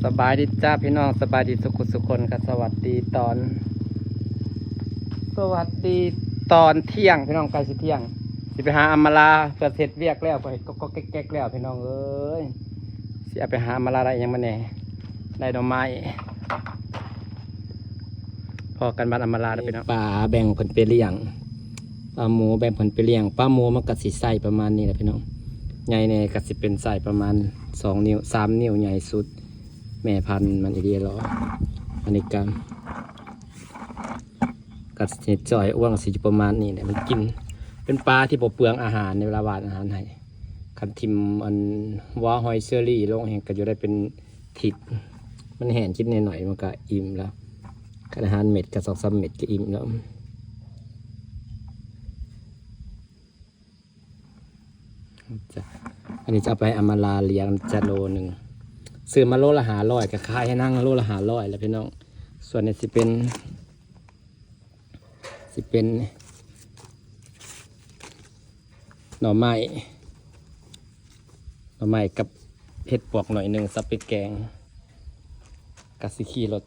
ສະບາຍດີຈ້າພີ່ນ້ອງ ສະບາຍດີສຸກຄົນສຸກຄົນ ກໍສະຫວັດດີຕອນ ສະຫວັດດີຕອນທ່ຽງພີ່ນ້ອງ ໃກ້ຊິທ່ຽງ ຊິໄປຫາອຳມາລາເພື່ອເຮັດວຽກແລ້ວ ເພື່ອເຮັດກອກໆແກກໆແລ້ວພີ່ນ້ອງເອີຍ ຊິເອົາໄປຫາອຳມາລາໄດ້ຫຍັງມາແດ່ ໄດ້ໜໍ່ໄມ້ ພໍ້ກັນບ້ານອຳມາລາເດີພີ່ນ້ອງ ປາແບ່ງເພິ່ນໄປລ້ຽງ ປາໝູແບ່ງເພິ່ນໄປລ້ຽງ ປາໝູມັນກໍຊິໄຊປະມານນີ້ແຫຼະພີ່ນ້ອງ ໃຫຍ່ແດ່ກໍຊິເປັນໄຊປະມານສອງນິ້ວ ສາມນິ້ວໃຫຍ່ສຸດ ແມ່ພັນມັນອີ່ຫຼີຫຼໍ ອັນນີ້ກໍ ກໍຊິຈ່ອຍອ້ວງຊິຢູ່ປະມານນີ້ແຫຼະ ມັນກິນ ເປັນປາທີ່ບໍ່ເປືອງອາຫານໃນເວລາຫວ່ານອາຫານໃຫ້ ຄັນຖິ້ມອັນຫົວຫອຍເຊີຣີລົງແຮງກໍຢູ່ໄດ້ເປັນທິດ ມັນແຫ້ງກິນໜ້ອຍໆມັນກໍອີ່ມແລ້ວ ຄັນອາຫານເມັດກໍສອງສາມເມັດກໍອີ່ມແລ້ວ. ຈ້ະ ອັນນີ້ຈະເອົາໄປໃຫ້ອຳມາລາລ້ຽງຈ້ະ ໂລໜຶ່ງ ຊື້ມາໂລລະຫ້າຮ້ອຍ ກໍຂາຍໃຫ້ນາງໂລລະຫ້າຮ້ອຍແຫຼະພີ່ນ້ອງ ສ່ວນນີ້ຊິເປັນ ຊິເປັນໜໍ່ໄມ້ ໜໍ່ໄມ້ກັບເຫັດປວກໜ້ອຍໜຶ່ງ ສັບໄປແກງ ກໍຊິຂີ່ລົດ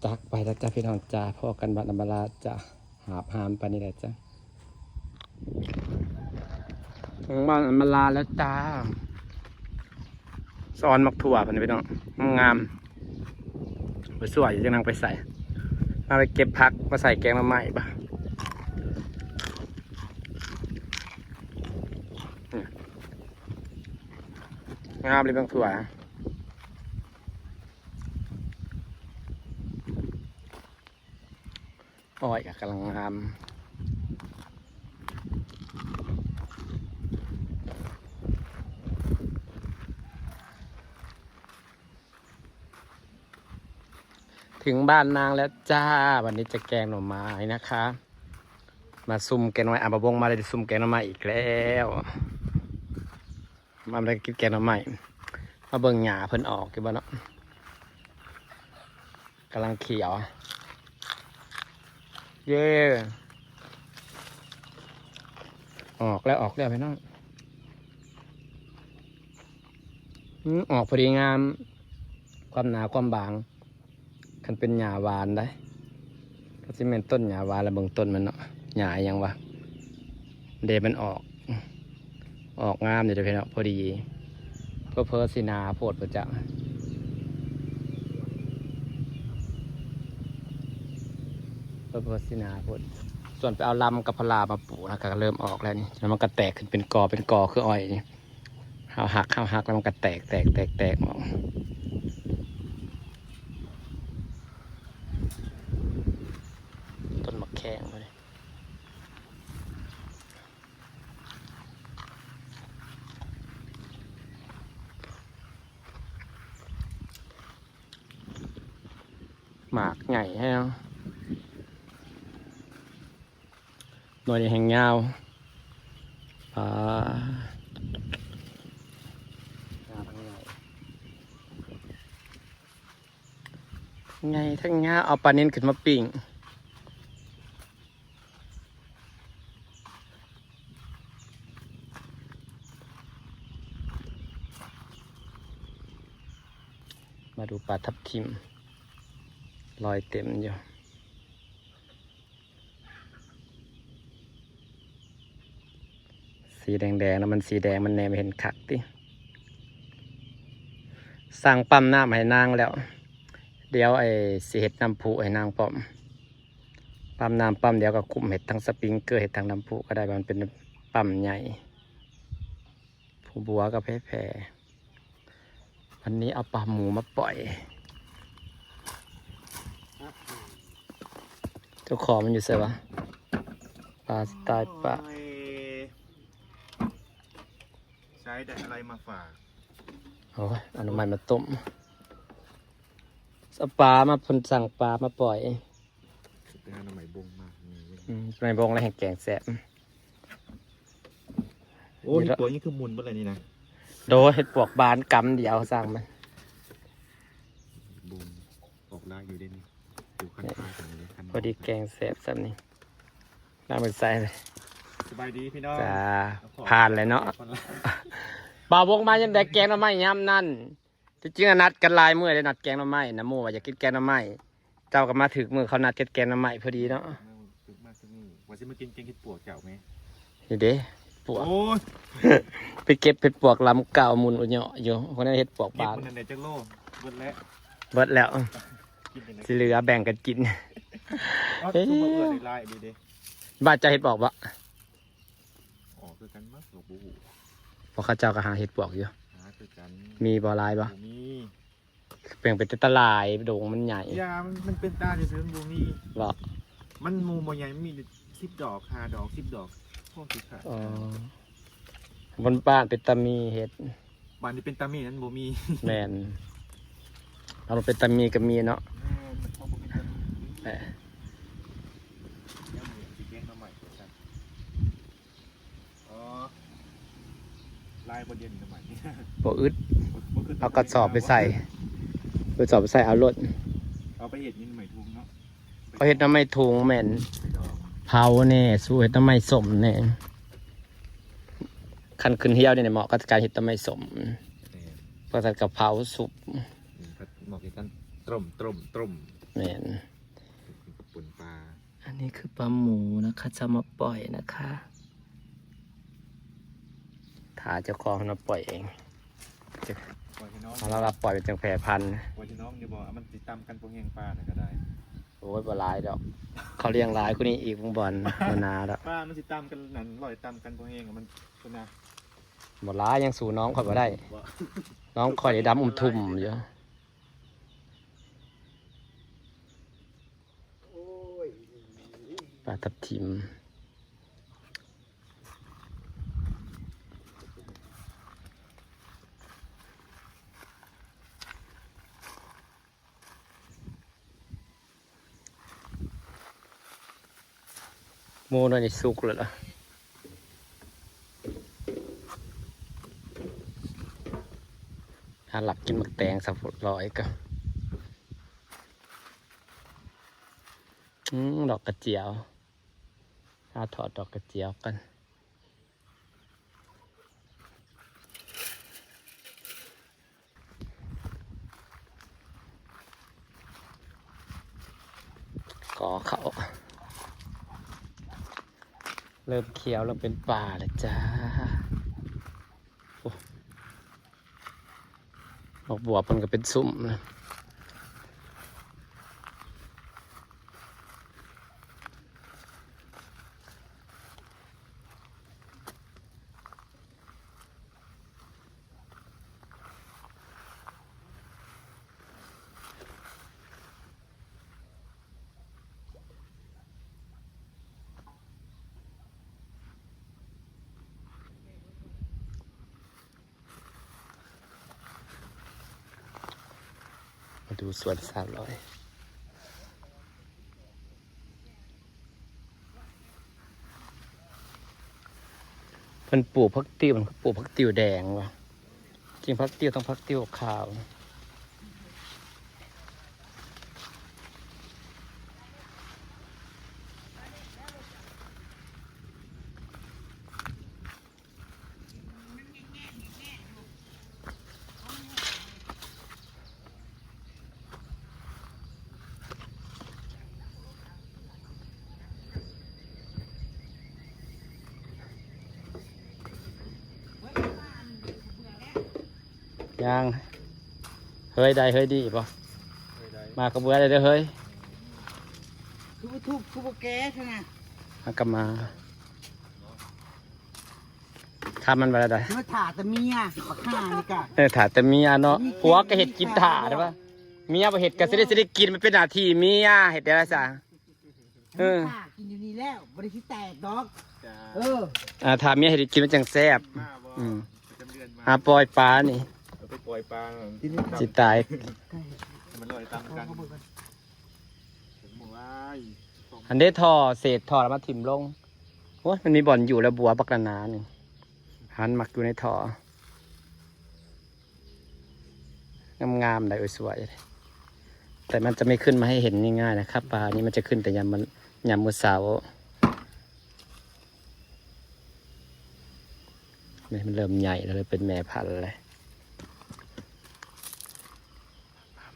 ຈັກໄປແລ້ວຈ້ະພີ່ນ້ອງຈ້ະ ພໍ້ກັນບ້ານອຳມາລາຈ້ະ. ຫາບຫາມປານນີ້ແຫຼະຈ້ະ ເຖິງບ້ານອຳມາລາແລ້ວຈ້າ ສອນໝາກຖົ່ວເພິ່ນພີ່ນ້ອງ ງາມໆ ໄປສວຍ ຈັ່ງນາງໄປໃສ່ ມາໄປເກັບຜັກມາໃສ່ແກງໜໍ່ໄມ້ບາດ ງາມເລີຍໝາກຖົ່ວ. ອ້ອຍກໍກຳລັງງາມ ເຖິງບ້ານນາງແລ້ວຈ້າ ວັນນີ້ຈະແກງໜໍ່ໄມ້ນະຄະ ມາຊຸມແກງໜໍ່ໄມ້ ອາ ບ່າວບົງມາໄດ້ຊຸມແກງໜໍ່ໄມ້ອີກແລ້ວ ມາໄດ້ກິນແກງໜໍ່ໄມ້ ມາເບິ່ງຫຍ້າເພິ່ນອອກຢູ່ບໍ່ເນາະ ກຳລັງຂຽວ ເຢ້ ອອກແລ້ວ ອອກແລ້ວພີ່ນ້ອງ ອືມ ອອກພໍດີງາມ ຄວາມໜາຄວາມບາງ ຄັນເປັນຫຍ້າຫວານໄດ໋ ກໍຊິແມ່ນຕົ້ນຫຍ້າຫວານ ລະເບິ່ງຕົ້ນມັນເນາະ ຫຍ້າອີ່ຫຍັງວະ ເດ ມັນອອກ ອອກງາມຢູ່ເດ້ພີ່ນ້ອງ ພໍດີ ເຜີໆຊິໜາໂພດບໍ່ຈັກ ເຜີໆຊິໜາໂພດ ສ່ວນໄປເອົາລຳກັບພະລາມາປູກ ແລ້ວກໍເລີ່ມອອກແລ້ວນີ້ ແລ້ວມັນກໍແຕກຂຶ້ນເປັນກໍເປັນກໍຄືອ້ອຍນີ້ ເຮົາຫັກ ເຮົາຫັກແລ້ວມັນກໍແຕກ ແຕກ ແຕກ ແຕກອອກ ຕົ້ນໝາກແຂ້ງພຸ້ນ ໝາກໃຫຍ່ແຮງ ໜ່ວຍນີ້ແຮງຍາວ ປາ ຍາວທັງໃຫຍ່ ໃຫຍ່ທັງຍາວ ເອົາປານິນຂຶ້ນມາປີ້ງ ມາດູປາທັບທິມ ລອຍເຕັມຢູ່. ສີແດງໆນະ ມັນສີແດງ ມັນແນມເຫັນຄັກຕິ. ສັ່ງປ້ຳນ້ຳໃຫ້ນາງແລ້ວ ດຽວ ໄອ້ ຊິເຮັດນ້ຳພຸໃຫ້ນາງພ້ອມ. ປ້ຳນ້ຳປ້ຳດຽວກໍຄຸມ ເຮັດທັງສະປຣິງເກີ ເຮັດທັງນ້ຳພຸກໍໄດ້ ມັນເປັນປ້ຳໃຫຍ່. ຜູ້ບົວກໍແຜ່ໆ. ວັນນີ້ເອົາປາໝູມາປ່ອຍ. ເຈົ້າຂອງມັນຢູ່ໃສວະ? ປາສະຕາຍປາ. ໂອ້ຍ ໃຊ້ໄດ້ອະໄລມາຝາກ. ໂອ້ຍ ເອົາໜໍ່ໄມ້ມາຕົ້ມ. ເອົາປາມາ ເພິ່ນສັ່ງປາມາປ່ອຍ. ໄປຫາໜໍ່ໄມ້ບົງມາ. ອືມ ໜໍ່ໄມ້ບົງແລ້ວແຮ່ງແກງແຊບ. ໂອ້ ເຫັດປວກນີ້ຄືໝຸ່ນເບິດແລ້ວນີ້ນະ. ໂດຍ ເຫັດປວກບານກຳດຽວສ້າງມັນ. ບົງອອກຫຼາຍຢູ່ເດ້ນີ້. ຢູ່ຄັນຄາກັນເດ້ ຄັນ ພໍດີແກງແຊບສ່ຳນີ້. ນ້ຳມັນໃສເລີຍ. ສະບາຍດີພີ່ນ້ອງ. ຈ້າ ຜ່ານແລ້ວເນາະ. ບ່າວວົງມາຍາມໃດແກງໜໍ່ໄມ້ຍາມນັ້ນ. ທີ່ຈິງອະນັດກັນຫຼາຍມື້ເດ້ ນັດແກງໜໍ່ໄມ້ນະ ໝູ່ວ່າຢາກກິນແກງໜໍ່ໄມ້ ເຈົ້າກໍມາຖືກມື້ເຂົານັດເຮັດແກງໜໍ່ໄມ້ພໍດີເນາະ. ມາ ມາ ມາ ມາ ວ່າຊິມາກິນແກງເຫັດປວກເຈົ້າແມ. ນີ້ເດ້ ເຫັດປວກ. ໂອ້ຍ ໄປເກັບເຫັດປວກລຳເກົ່າໝຸ່ນອຸເຍາະຢູ່ ຄົນນັ້ນເຫັດປວກບານ. ເກັບມື້ນັ້ນໄດ້ຈັກໂລ? ເບິດແລ້ວ ເບິດແລ້ວ ກິນຈັ່ງໃດ? ຊິເຫຼືອແບ່ງກັນກິນ. ເອີ ຊຸມມາເອື້ອໄດ້ຫຼາຍດີເດ້. ບ້ານເຈົ້າເຫັດປວກບໍ່? ອໍ ຄືກັນມັ້ງ ກໍບໍ່ຮູ້ ເພາະເຂົາເຈົ້າກໍຫາເຫັດປວກຢູ່. ຫາຄືກັນ. ມີບໍ່? ຫຼາຍບໍ່? ບໍ່ມີ. ແບ່ງໄປແຕ່ຕະຫຼາຍ ດົງມັນໃຫຍ່. ຢ່າ ມັນ ມັນເປັນຕາຊື່ໆ ມັນບໍ່ມີ. ບໍ່? ມັນໝູ່ບໍ່ໃຫຍ່ ມັນມີສິບດອກ ຫ້າດອກ ສິບດອກ ພໍຊິຂາຍ. ອໍ ມັນບ້ານເປັນຕາມີເຫັດ. ບ້ານນີ້ເປັນຕາມີນັ້ນບໍ່ມີ. ແມ່ນ ເຮົາເປັນຕາມີກໍມີເນາະ. ແມ່ນ ເຮົາບໍ່ເປັນຕາມີ. ແມ່ນ ແລ້ວມື້ນີ້ຊິແກງໜໍ່ໄມ້ວ່າຊັ້ນ. ອໍ ຫຼາຍບໍ່ດຽວນີ້ໜໍ່ໄມ້? ບໍ່ອຶດ. ບໍ່ ບໍ່ຄື ເອົາກະສອບໄປໃສ່ ກະສອບໄປໃສ່ເອົາໂລດ. ເອົາໄປເຮັດຫຍັງ ໜໍ່ໄມ້ທຸງເນາະ? ເອົາເຮັດໜໍ່ໄມ້ທຸງ. ແມ່ນ ໄປດອງ ເຜົາແດ່ ສູ່ເຮັດໜໍ່ໄມ້ສົ້ມແດ່. ຄັນຂຶ້ນຮຽວນີ້ເໝາະກັບການເຮັດໜໍ່ໄມ້ສົ້ມ. ແມ່ນ ເພາະຊັ້ນກະເຜົາສຸກ. ອືມ ເໝາະກັບການຕົ້ມ ຕົ້ມ ຕົ້ມ. ແມ່ນ ປົນປາ. ອັນນີ້ຄືປາໝູນະຄະ ຈະມາປ່ອຍນະຄະ. ຖ້າເຈົ້າຂອງເຮົາມາປ່ອຍເອງ. ປ່ອຍໃຫ້ນ້ອງ ເຮົາລະປ່ອຍມັນຈັ່ງແຜ່ພັນ. ປ່ອຍໃຫ້ນ້ອງຢູ່ບໍ່? ມັນຊິຕຳກັນບໍ່ແຮງ ປານະກໍໄດ້. ໂອ້ຍ ບໍ່ຫຼາຍດອກ ເຂົາລ້ຽງຫຼາຍກວ່ານີ້ອີກ ເບິ່ງບ່ອນ ບໍ່ໜາດອກ. ປາມັນຊິຕຳກັນນັ້ນ ລອຍຕຳກັນບໍ່ແຮງ ມັນພຸ້ນນະ. ບໍ່ຫຼາຍ ຍັງສູ້ນ້ອງຂ້ອຍບໍ່ໄດ້. ບໍ່ ນ້ອງຂ້ອຍນີ້ດຳອຸ້ມທຸ່ມຢູ່. ໂອ້ຍ ປາທັບທິມ. ໝູນ້ອຍນີ້ສຸກແລ້ວລະ. ຫາລັກກິນໝາກແຕງຊະ ລອຍກໍ ອືມ ດອກກະຈຽວ. ຫາຖອດດອກກະຈຽວກັນ. ກໍເຂົ້າ ເລີ່ມຂຽວ ເລີ່ມເປັນປ່າແລ້ວຈ້າ. ໂອ້ ດອກບວບເພິ່ນກໍເປັນຊຸມນະ. ມາດູສວນສາວລອຍ ເພິ່ນປູກຜັກຕິ້ວ ມັນຄືປູກຜັກຕິ້ວແດງວະ. ຈິງຜັກຕິ້ວຕ້ອງຜັກຕິ້ວຂາວ. ຍັງ ເຮີ້ຍ ໄດ້ເຮີ້ຍ ດີບໍ່? ເຮີ້ຍ ໄດ້ ມາກະເບືອໄດ້ເດີເຮີ້ຍ. ຄືບໍ່ທຸບ ຄືບໍ່ແກ້ຊັ້ນນະ? ຫາກະມາ. ຖ້າມັນວ່າໄດ້ ມາຖ້າແຕ່ເມຍ ບັກຫ່ານີ້ກະ ເອີ ຖ້າແຕ່ເມຍເນາະ. ຜົວກະເຮັດກິນຖ້າໄດ້ປະ? ເມຍບໍ່ເຮັດກະຊິໄດ້ ຊິໄດ້ກິນ ມັນເປັນໜ້າທີ່ເມຍ ເຮັດໄດ້ລະຊະ. ເອີ ຖ້າກິນຢູ່ນີ້ແລ້ວ ບໍ່ໄດ້ຊິແຕກດອກ. ເອີ ອ່າ ຖ້າເມຍເຮັດໃຫ້ກິນມັນຈັ່ງແຊບ. ອືມ ຫາປ່ອຍປານີ້ ເອົາໄປປ່ອຍປາ ຊິຕາຍ ມັນລອຍຕາມກັນ. ອັນເດ້ທໍ່ ເສດທໍ່ແລ້ວມາຖິ້ມລົງ. ໂອ້ຍ ມັນມີບ່ອນຢູ່ແລ້ວ ບົວບັກໜາໆ ນີ້ ຫັ້ນມັກຢູ່ໃນທໍ່. ງາມໆ ໄດ໋ ໂອ້ຍ ສວຍ. ແຕ່ມັນຈະໄມ່ຂຶ້ນມາໃຫ້ເຫັນງ່າຍໆ ນະຄັບ ປານີ້ມັນຈະຂຶ້ນແຕ່ຍາມມັນ ຍາມມື້ເຊົ້າ. ນີ້ມັນເລີ່ມໃຫຍ່ແລ້ວ ເລີ່ມເປັນແມ່ພັນແລ້ວ.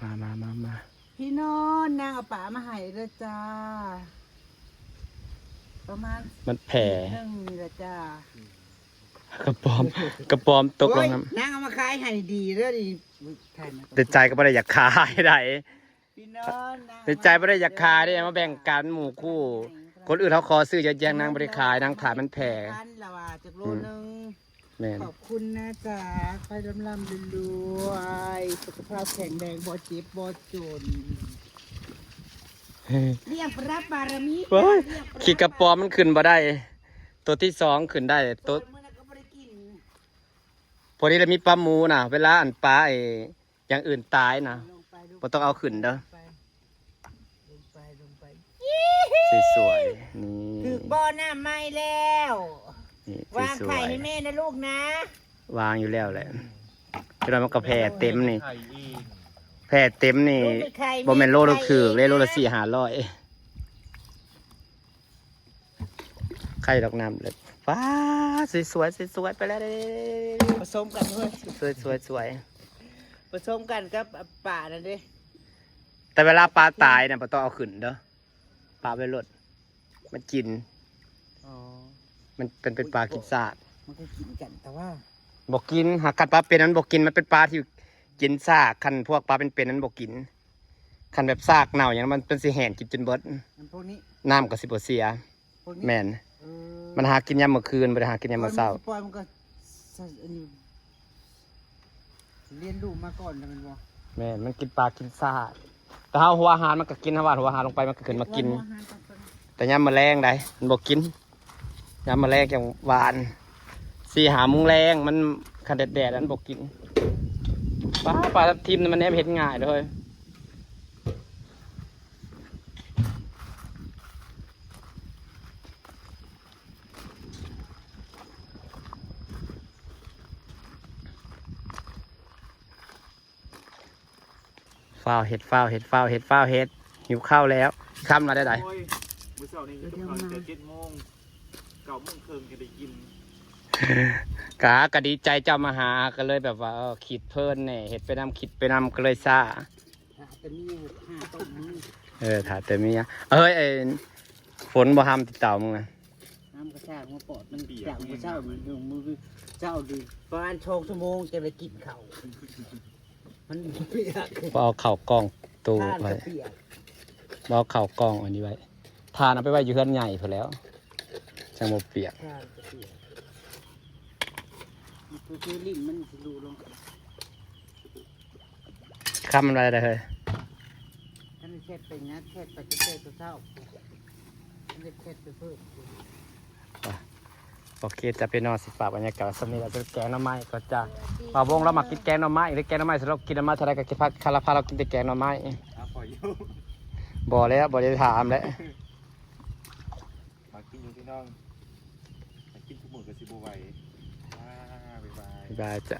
ມາ ມາ ມາ ມາ ພີ່ນ້ອງ ນາງເອົາປາມາໃຫ້ເດີຈ້າ ປະມານ ມັນແຜ່ ໜຶ່ງນີ້ລະຈ້າ ກະປອມ ກະປອມຕົກລົງນຳ ໂອ້ຍ ນາງເອົາມາຂາຍໃຫ້ດີເດີນີ້ ແຕ່ໃຈກໍບໍ່ໄດ້ຢາກຂາຍໃດ໋ ພີ່ນ້ອງ ແຕ່ໃຈບໍ່ໄດ້ຢາກຂາຍເດ້ ມາແບ່ງກັນໝູ່ຄູ່ ຄົນອື່ນເຂົາຂໍຊື້ເຍາະແຍະ ນາງບໍ່ໄດ້ຂາຍ ນາງຂາຍມັນແຜ່ ລະວ່າຈັກໂລໜຶ່ງ ແມ່ນ ຂອບຄຸນນະຈ໊ະ ຂໍໃຫ້ລ່ຳໆລວຍໆ ສຸຂະພາບແຂງແຮງ ບໍ່ເຈັບບໍ່ຈົນ ລ້ຽງປະດັບບາລະມີ ໂອ້ຍ ຂີ້ກະປອມມັນຂຶ້ນບໍ່ໄດ້ ໂຕທີສອງຂຶ້ນໄດ້ ໂຕ ພໍດີລະມີປາໝູນະ ເວລາອັນປາໄອ້ຢ່າງອື່ນຕາຍນະ ບໍ່ຕ້ອງເອົາຂຶ້ນເດີ ສວຍໆ ນີ້ ຖືກບໍ່ນ້ຳໃໝ່ແລ້ວ ນີ້ ວາງໄຂ່ໃຫ້ແມ່ນະລູກນະ ວາງຢູ່ແລ້ວແຫຼະ ເວລາມັນກໍແຜ່ເຕັມນີ້ ແຜ່ເຕັມນີ້ ບໍ່ແມ່ນໂລຖືກເດ້ ໂລລະສີ່ຫ້າຮ້ອຍ ໄຂ່ດອກນ້ຳເລີຍ ວ້າ ສວຍໆ ສວຍໆ ໄປແລ້ວເດ້ ປະສົມກັນເວີຍ ສວຍໆ ສວຍໆ ປະສົມກັນກັບປານັ້ນເດ້ ແຕ່ເວລາປາຕາຍນະ ບໍ່ຕ້ອງເອົາຂຶ້ນເດີ ປາໄວ້ໂລດ ມັນກິນ ອໍ ມັນເປັນ ເປັນປາກິນຊາກ ມັນກໍກິນກັນ ແຕ່ວ່າບໍ່ກິນ ຫາກຄັນປາເປັນມັນບໍ່ກິນ ມັນເປັນປາທີ່ກິນຊາກ ຄັນພວກປາເປັນໆ ມັນບໍ່ກິນ ຄັນແບບຊາກເນົ່າຫຍັງ ມັນ ມັນຊິແຫ້ງກິນຈົນເບິດ ອັນພວກນີ້ ນ້ຳກໍຊິບໍ່ເສຍ ພວກນີ້ ແມ່ນ ເອີ ມັນຫາກິນຍາມມື້ຄືນ ບໍ່ໄດ້ຫາກິນຍາມມື້ເຊົ້າ ປ່ອຍມັນຊິປ່ອຍ ມັນກໍສະ ອັນນີ້ ລຽນຮູ້ມາກ່ອນແລ້ວແມ່ນບໍ່? ແມ່ນ ມັນກິນປາກິນຊາກ ແຕ່ເຮົາຫົວອາຫານມັນກໍກິນ ເຮົາຫວ່ານຫົວອາຫານລົງໄປ ມັນກໍຂຶ້ນມາກິນ ແຕ່ຫວ່ານຫົວອາຫານກ່ອນ ແຕ່ຍາມມື້ແລງໃດ໋ ມັນບໍ່ກິນ ຍາມມື້ແລງຈັ່ງຫວ່ານ ສີ່ຫ້າໂມງແລງ ມັນ ຄັນແດດໆ ມັນບໍ່ກິນ ປາ ປາທັບທິມນີ້ມັນແນມເຫັນງ່າຍເດີ ຟ້າວເຮັດ ຟ້າວເຮັດ ຟ້າວເຮັດ ຟ້າວເຮັດ ຫິວເຂົ້າແລ້ວ ຄຳວ່າໄດ້ໃດ ໂອ້ຍ ມື້ເຊົ້ານີ້ເຮັດກັບເຂົ້າຕັ້ງແຕ່ເຈັດໂມງ ເກົ້າໂມງເຄິ່ງຈຶ່ງໄດ້ກິນ ກະ ກະດີໃຈເຈົ້າມາຫາ ກະເລີຍແບບວ່າ ເອີ ຄິດເພີນແດ່ ເຮັດໄປນຳ ຄິດໄປນຳ ກະເລີຍຊ້າ ຖ້າແຕ່ເມຍ ຖ້າຕົ້ມມື້ ເອີ ຖ້າແຕ່ເມຍ ເອີຍ ໄອ້ ຝົນບໍ່ຫ້ຳຕິເຕົາມຶງນະ ຫ້ຳກະຊາກມາປອດ ມັນຈາກມື້ເຊົ້າ ມື້ເຊົ້ານີ້ປະມານສອງຊົ່ວໂມງຈັ່ງໄດ້ກິນເຂົ້າ ມັນປຽກ ບໍ່ເອົາເຂົ້າກ່ອງຕູ້ໄວ້ ບໍ່ເອົາເຂົ້າກ່ອງອັນນີ້ໄວ້ ຖ່ານເອົາໄປໄວ້ຢູ່ເຮືອນໃຫຍ່ພຸ້ນແລ້ວ ຈັ່ງບໍ່ປຽກ ຖ່ານກະປຽກ ຄື ຄື ລິ້ນມັນຊິຫຼຸລົງ ຄຳມັນໄວ້ໄດ້ເຮີ້ຍ ຄັນແຄດໄປຫຍັງ ແຄດໄປແຕ່ເຊົ້າ ຄັນໄດ້ແຄດໄປເພີ່ມ ໂອເຄຈ້າ ພີ່ນ້ອງ ຊິຝາກບັນຍາກາດສ່ຳນີ້ລະ ຈະແກງໜໍ່ໄມ້ກ່ອນຈ້າ ບ່າວວົງລາວມັກກິນແກງໜໍ່ໄມ້ ຫຼືແກງໜໍ່ໄມ້ ລາວກິນໜໍ່ໄມ້ເທົ່າໃດກໍກິນ ພາລະພາລາວກິນແຕ່ແກງໜໍ່ໄມ້ ບໍ່ແລ້ວ ບໍ່ໄດ້ຖາມແລ້ວ ມາກິນຢູ່ພີ່ນ້ອງ ມາກິນທຸກມື້ກໍຊິບໍ່ໄຫວ ບາຍບາຍ ບາຍບາຍຈ້າ.